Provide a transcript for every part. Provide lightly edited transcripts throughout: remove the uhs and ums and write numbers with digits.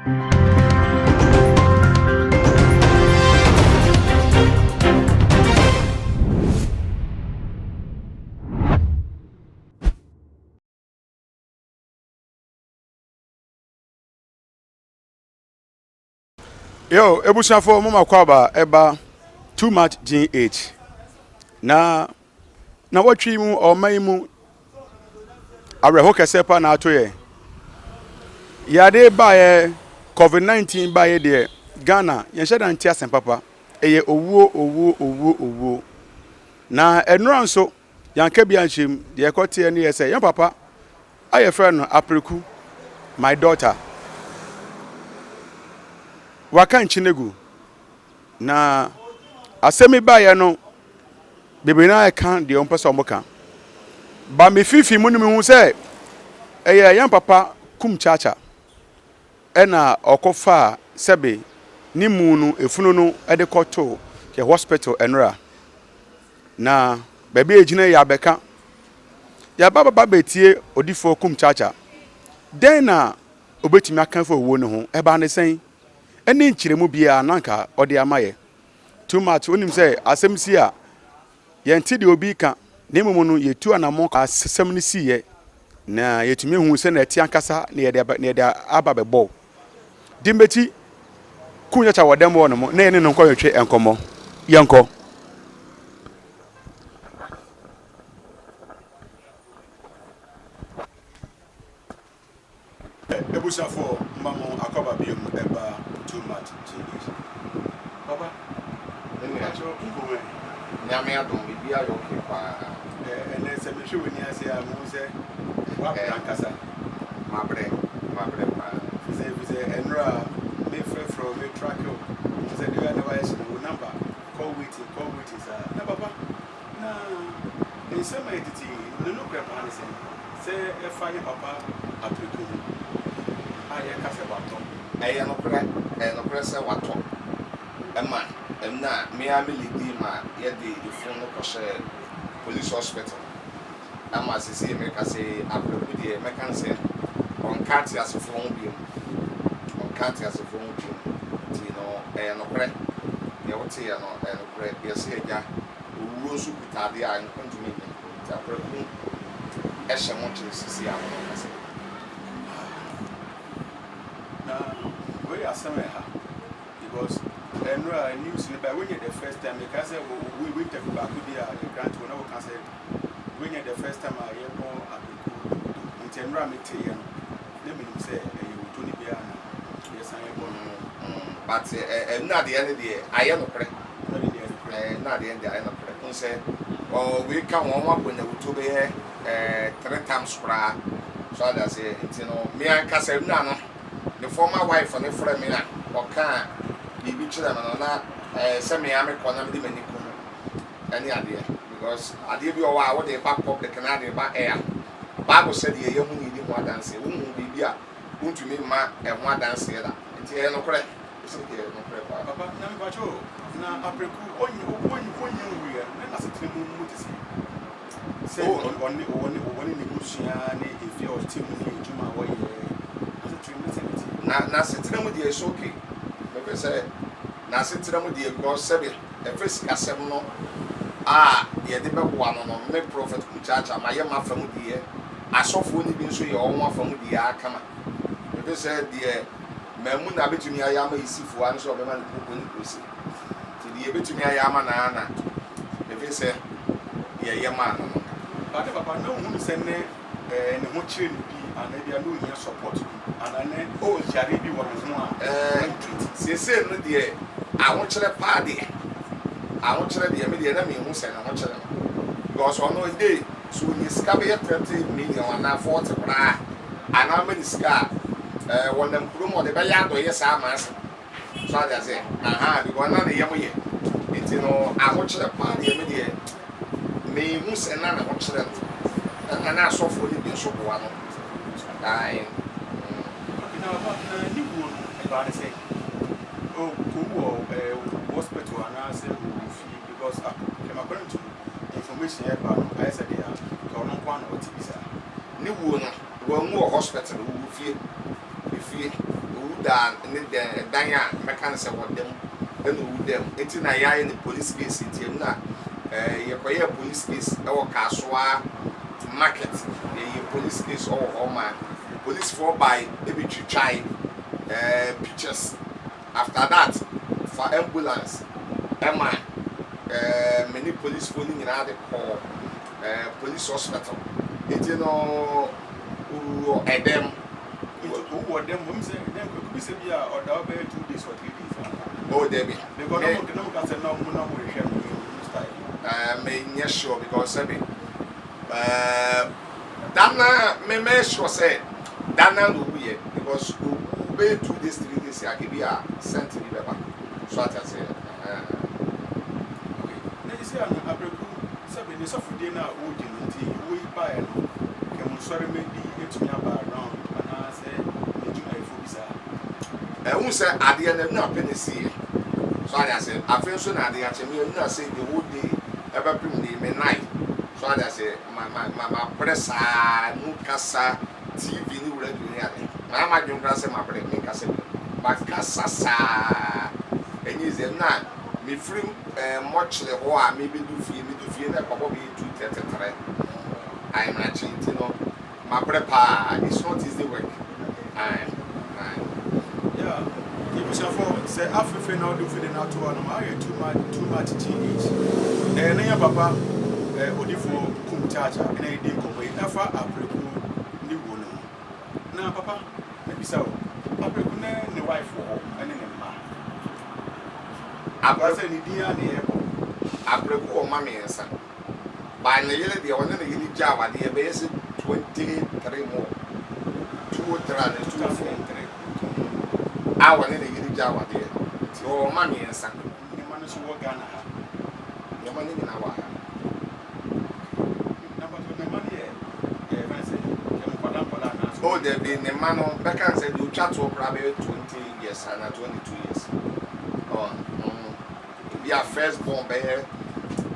Yo, ebusuafo mo ma kwaba ɛba too much GH. Na na wɔtwe mu ɔman yi mu awerɛho kɛseɛ pa na ato yɛ. Yade baeɛ COVID-19 baeɛ deɛ Ghana yɛnhyɛ da nte asɛm papa. Ɛyɛ owuo owuo owuo owuo. Na ɛnora nso yɛanka bi anhyɛ mu deɛ ɛkɔteɛ ne yɛ sɛ yɛn papa a yɛfrɛ no Apreku, my daughter. Waka nkyene gu. Na asɛm yi baeɛ no, bebree no ara ka deɛ wɔmpɛ sɛ wɔka. Ba me fifi mu no mehu sɛ ɛyɛ yɛn papa kum kyakya ɛna ɔkɔfaa sɛbe ne mu no efunu no de kɔtoo yɛ hospital ɛnora. Na baabi a yɛgyina yi yɛabɛka. Yɛaba bɛba bɛtie odifoɔ kum kyakya. Dɛn na obetumi aka afa owuo no ho? Ɛbaa ne sɛn? Ɛne nkyerɛmu biara na anka ɔde ama yɛ. Too much, wonim sɛ asɛm si a, yɛnte deɛ obi reka, na mmom no yɛtu anammɔn kɔ asɛm no siiɛ, na yɛtumi hu sɛnea ɛte ankasa na yɛde aba, na yɛde aba bɛbɔ wo. Di m'akyi, kum kyakya wɔ dɛm hɔ nom, na yɛne no nkɔtwetwe nkɔmmɔ. Yɛnkɔ. Abusuafoɔ mma mo akɔaba biom ɛba too much GH. Papa mpakyɛw nkɔmɔ ɛ. Nyame adom biribi ayɛ okay paa. Ɛnɛ sɛ mehwɛ w'ani ase a mehu sɛ woabrɛ ankasa. Mabrɛ, mabrɛ paa. Fisɛ fisɛ ɛnora me frɛfrɛ wo me track wo mehu sɛ deɛ na wayɛ hye no wo number call waiting call waiting saa na papa na nsɛm a ɛtete yi ne nokorɛ paa ne sɛn? Sɛ ɛfa yɛn papa Apreku ho a yɛka sɛ watɔ. Ɛyɛ nokorɛ, ɛyɛ nokorɛ sɛ watɔ. Ɛma ɛnna a me ara me leadii ma yɛde efunu no kɔhyɛɛ police hospital. Ɛma seesei merekasa yi, Apreku deɛ mɛka no sɛ ɔnka ateasefoɔ ho bio. Ɔnka ateasefoɔ ho bio. Nti no, ɛyɛ nokorɛ. Deɛ woteeɛ no, ɛyɛ nokorɛ. Yɛse agya, owuo nso kuta adeɛ a nkwa ntumi nnye. Nti Apreku hyɛ mo kyere sisi a mo kasa yi. Na wei yɛ asɛm a ɛha because ɛnora news no ba wei nyɛ the first time mekae sɛ wo wo interview baako bi a yɛ grant wo na woka sɛ wei nyɛ the first time a yɛbɔ Apreku Wuto nti ɛnora meteeɛ no na menim sɛ ɛyɛ Wuto no biara na yɛsan yɛbɔ no. But ɛnora deɛ no deɛ ayɛ nokorɛ. Ɛɛ na adeɛ no deɛ ayɛ nokorɛ. Wohu sɛ ɔɔ wei ka ho wɔn abɔ nyawutuo bɛyɛ ɛɛ three times koraa. So ate aseɛ nti no me ankasa nwura no ne former wife no frɛ me a ɔkaa biribi kyerɛ me no na ɛɛ sɛ me ara mekɔ na mede m'ani kɔ hu ɛne adeɛ because adeɛ bi wɔ hɔ a wode ba public na ade ba air. Bible sɛ deɛ yɛhu na yɛdi ho adanseɛ. Wohu biribi a wontumi mma ɛho adanseɛ da. Nti ɛyɛ nokorɛ. Ese deɛ nokorɛ paa. Papa na mepakyɛ o na apreku ɔnyi ɔnyi ɔnyi nwuiɛ no na n'asetena mu mu te sɛn? Sɛ Oh. ɔne ɔne ɔne n'abusua ne efie a ɔte mu ne adwuma a ɔyɛ n'asetena mu ne sɛn na ɛte? Na n'asetena mu deɛ it's okay mepɛ sɛ n'asetena mu deɛ because sɛbe ɛfɛ sikasɛm no a yɛde bɛboa no no me Prophet Kumkyakya mayɛ m'afa mu deɛ asɔfoɔ no bi nso yɛ wɔn afa mu deɛ ara kama mepɛ sɛ deɛ Mmamu na abɛtumi ayɛ ama Isifoɔ ara ne sɛ ɔbɛma no kurobo ne kurose. Nti deɛ yɛbɛtumi ayɛ ama no ara na mefee sɛ yɛyɛ maa no no. But ne papa na ohunu sɛ ne eh, ne ho kyere no bi anaa ebia na ohia support bi anaa ne Oh, yare bi wɔ ne ho a eh, wɔn treat. seesei no deɛ ahokyerɛ paa deɛ, ahokyerɛ deɛ me deɛ na menhu sɛ ne ho kyere no. Because ɔno ɛdei sɛ ɔnya sika bɛyɛ 30 million anaa 40 koraa a, anaa ɔma no sika a, eh, wɔnam kurom ɔde bɛyɛ adɔyɛ saa ama ase. So ate aseɛ? Ahaa, because na ne yam yɛ. Nti no, ahokyerɛ paa deɛ me deɛ, mehu sɛ na ne ho kyerɛ no. Ɛna na asɔfoɔ no bi nso boa no. Ae. Mm. Okay, na papa, na ne wuo no, ɛbaa ne sɛn? Ɔkɔwu wɔ eh, hospital anaasɛ ɔwɔ fie? Because ah, according to information ɛba no, ayɛ sɛ deɛ nka ɔno nko ara na ɔte bi saa. Ne wuo no, wanwu wɔ hospital, ɔwuu fie, efie, ɔwu da. daa ne dɛn dan a mɛka no sɛ ɔda mu ɛna owu da mu nti na yɛayɛ no police case nti ɛno na ɛɛ yɛkɔyɛɛ police case ɛwɔ Kasoa market yɛyɛ police case ɔwɔ hɔ ma policefoɔ bae ɛbɛtwitwae ɛɛ pictures after that fa ambulance ɛma ɛɛ me ne policefoɔ no nyinaa de kɔɔ ɛɛ police hospital nti no owuwɔ ɛdɛm. Nti owu wɔ dɛm hɔ sɛ dɛm ekubi sɛ bi a ɔda hɔ bɛyɛ 2 days or 3 days ana? Oh, dabi. Because me na mo ka sɛ na mo hwehwɛ no no style. Me nyɛ sure because sɛbi dana me mɛ sure sɛ dana na owu yɛ because owu bɛyɛ 2 days 3 days ake bi a scent bi bɛba so ate ase ɛɛ. Okay, na esi ano Apreku sɛbi ne sɔfodie no a ɔredi no nti wo yi baeɛ no kɛmu nsɔrima bi etumi aba around anaasɛ n'adwumayɛfoɔ bi saa? Ɛhu sɛ adeɛ no ɛnu apɛ ne si yɛ so ate ase. Afei nso na adeɛ akyɛ me ɛnu ase the whole day ɛbɛpem ne me nan so ate ase. Ma brɛ saa mu kasa TV ne radio ne ade maa ma dwen koraa sɛ ma brɛ me nkasa bi ma kasa saa ɛnyɛ easy. Na mefiri mɔkyerɛ hɔ a mebedu fie, medu fie na ɛkɔbɔ bɛyɛ 2:33 ayɛmrakye nti no ma brɛ paa. It's not easy work. Aye, aye. Yeah, ebusuafo, sɛ afefe na ɔde fide no ato hɔ no ayɛ too much, too much gh. Ne yɛ papa odifoɔ Kumchacha ɛna yɛdi nkɔmmɔ yi ɛfa Apreku ne wuo no ho. Na papa, mebisa wo, Apreku ne wife wɔ hɔ ɛne ne mma? Apreku sɛ ne din a ne yɛbɔ. Apreku wɔ mma mmiɛnsa baa ne yere deɛ ɔne ne yere gya awadeɛ bɛyɛ sɛ 23 more, 2 3 and 2 4 2003 a wɔne ne yere gya awadeɛ nti ɔwɔ mma mmiɛnsa. Ne mma no nso wɔ Ghana ha? Nneɛma no nyinaa wɔ ha. Na papa, ne mma no yɛ fɛn sɛ yɛ nkɔla nkɔla anaasɛ? O dabi, ne mma no bɛka sɛ deɛ otwa toɔ koraa bɛyɛ 20 years ana 22 years. ɔ Ebi a first born bɛyɛ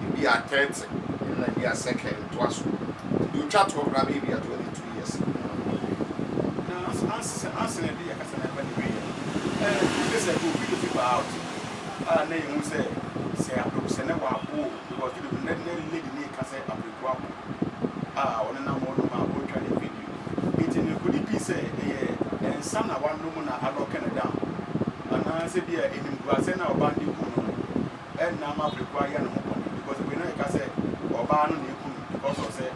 ebi a 30 ɛna ebi a second toa so. Deɛ otwa toɔ koraa bɛyɛ ebi a 22 years. Na ansa na ɛde yɛkasa na ɛba ne wieɛ no, 2 days ago video bi ba out a na yɛhu sɛ Apreku sɛ ne wabo o, because video no ne lady ne ka sɛ Apreku abo a ɔne nam hɔ nom a ɔretwa ne video nti no kodi bi sɛ ɛyɛ nsa na wanom na alock no down anaasɛ bi a enimguasɛ na ɔbaa no de gu no no ɛnna ama Apreku ayɛ ne ho bɔne, because wei na yɛka sɛ ɔbaa no na eku no because of sɛ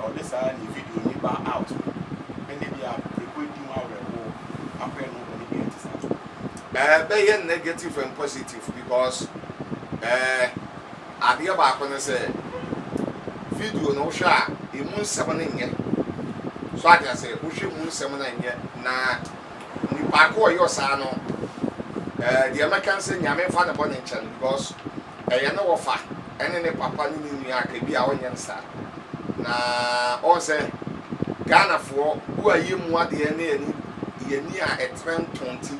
ɔde saa ne video ne ba out ɛne bi a Apreku edi ho awerɛhoɔ akɔyɛ ne ho bɔne bi a ɛte saa. Bɛyɛ negative and positive because adeɛ baako ne sɛ video no wohwɛ a emu nsɛm no nyɛ so ate ase. Wohwɛ mu nsɛm no nyɛ na nipa ko ɔyɛ ɔsaa no deɛ mɛka sɛ Nyame nfa ne bɔ ne nkyɛn because ɛyɛ ne wɔfa ɛne ne papa ne ne nua aka bi a ɔnyɛ no saa. Na ɔn sɛ Ghanafoɔ bu a yɛ mu adeɛ ne yɛni yɛni a ɛtrɛ ntɔn ti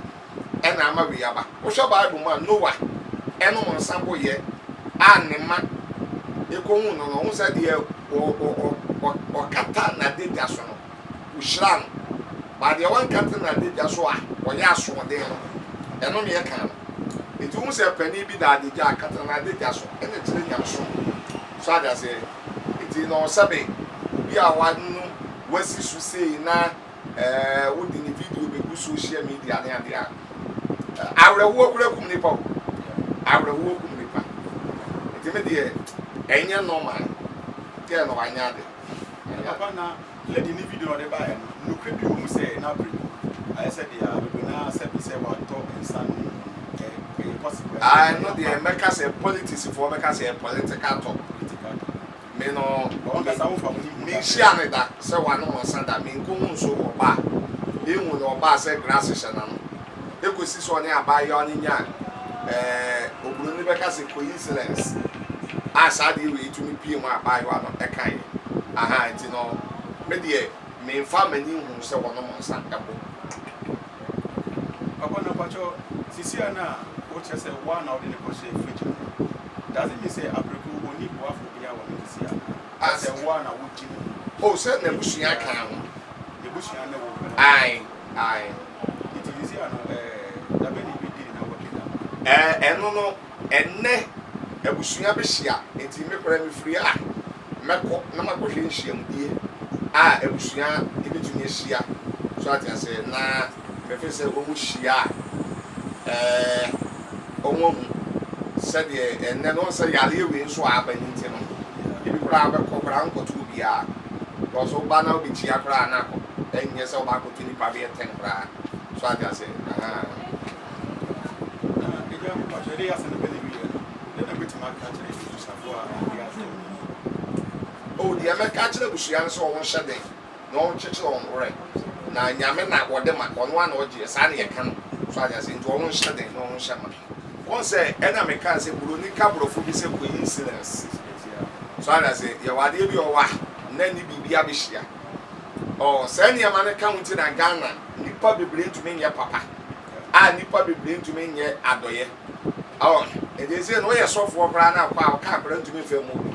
ɛna ama wei aba. Wohwɛ Bible mu a, Noah ɛnom nsa boyɛ a ne ma ekohu no ɔho sɛ deɛ ɔkata n'adagya so no ohyira no ba deɛ wankata n'adagya so a ɔyɛ asoɔden no ɛno ne yɛka no. Nti wohu sɛ panin bi da adagya a kata n'adagya so ɛna kyerɛ nyamesom so ade aseɛ. Nti na ɔsɛbe obi a wano wasi so sei na wode ne video bɛgu social media ne adeɛ a awerɛhoɔ kora kum nipa o, awerɛhoɔ kum nipa. Nti me deɛ ɛnyɛ normal kɛ na wanyɛ ade. Na papa, na lady ne video na ɔde baeɛ no, nokorɛ bi wɔ mu sɛ na Apreku ayɛ sɛ deɛ bebree naa sɛ bi sɛ watɔ nsa no mu no, ɛyɛ possible? Ah, ɛno deɛ mɛka sɛ politics foɔ bɛka sɛ ɛyɛ political talk. Political talk. Me no wankasa wofa wo ni hu da? Menhyia ne da sɛ wanom nsa da. Menkohu nso ɔbaa ehu na ɔbaa sɛ grass hyɛ n'ano ekosi sɛ ɔne abaayewa no nya oburoni bɛka sɛ coincidence a saa adeɛ wei tumi pie mu a abaayewa no ɛka yɛ aha. Nti no me deɛ memfa m'ani hu sɛ wɔnom nsa ɛbo. Papa, na pakyɛ sisi a na wokyerɛ sɛ woa na wode ne kɔhyɛ fridge mu no, does it mean sɛ Apreku ɔni boafo biara wɔ ne sisi a sɛ woa na wogye ne mu? O sɛ n'abusua ka ho. N'abusua ne wo? Ae, ae. Nti sisi a Ɛno no ɛnnɛ abusua bɛhyia nti me koraa mefiri a mɛkɔ na makɔhwɛ nhyiamudie a abusua bɛtumi ahyia so ate aseɛ na mefe sɛ wɔn hyia a ɛɛ wɔn ahu sɛdeɛ ɛnnɛ no sɛ yareɛ wei nso a aba no nti no ebi koraa bɛkɔ koraa nkɔto obiara because woba na wobɛkyia koraa na akɔ ɛnyɛ sɛ woba akɔto nipa bɛyɛ tɛn koraa so ate aseɛ ahaa. Na agya mpakyɛ yɛde yɛ asɛm no bɛ na wieɛ no dɛn na wobɛtumi aka akyerɛ abusuafoɔ a wɔde asɛm no mu? Oh deɛ mɛka akyerɛ abusua no sɛ wɔn nhyɛ den na wɔn nkyekyere wɔn werɛ na Nyame na ɔde ma ɔno ara na ɔgyeɛ saa na yɛka no so ate aseɛ nti wɔn nhyɛ den na wɔn nhyɛ ma. Wohu sɛ ɛna mekaa sɛ buroni ka borɔfo bi sɛ coincidence so ate aseɛ yɛwɔ adeɛ bi wɔ hɔ a na ɛne biribi abɛhyia oh saa nneɛma no ka ho nti na Ghana nnipa bebree ntumi nyɛ papa a nnipa bebree ntumi nyɛ adɔeɛ. Ɔ, nti seesei no woyɛ sɔfoɔ koraa na akɔ a wo kaa koraa ntumi mfa mmu obi.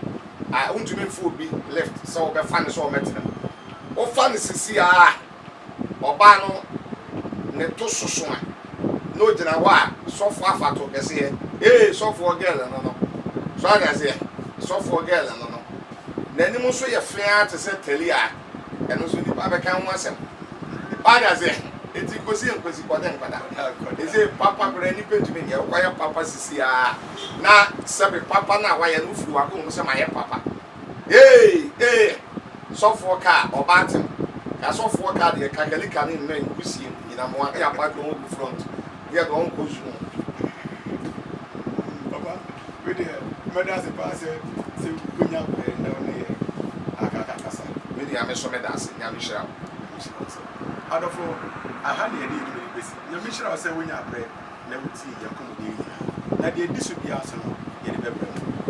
A, wontumi mfa obi lift sɛ wobɛfa no sɛ ɔmmɛtena mu. Wofa no sisi ara a, ɔbaa no ne to soso a, na ogyina hɔ a, sɔfoɔ afa to kɛseɛ. Ee, sɔfoɔ girl no no. So ate aseɛ? Sɔfoɔ girl no no. N'anim nso yɛ feaa te sɛ talia a. Ɛno nso nnipa bɛka ho asɛm. Wate aseɛ? Enti nkosi nkosi kɔde nkɔda. Ese papa koraa nnipa ntumi nyɛ. Wokɔyɛ papa sisi a na sɛbe papa no a wayɛ no wofiri w'akoma mu sɛ mayɛ papa. Ee ee sɔfoɔ kaa ɔbaa tem. Ka sɔfoɔ kaa deɛ kakalika ne mmɛn kusie nyinamoa ne apake wɔn gu front ne yɛde wɔn kɔ zoo. Papa, wei deɛ mɛda ase paa sɛ sɛ wonya berɛ na wo ne yɛ akakakasa. Me nua me nso meda ase. Nyame nhyira wo. Nyame nhyira wo nso. Adɔfo, aha na yɛde yɛn dwumadi besi. Nyame nhyira wo sɛ wonya berɛ na wotie yɛn nkɔmmɔdie yi nyinaa. Na deɛ ɛdi so biara nso no, yɛde bɛbrɛ mo.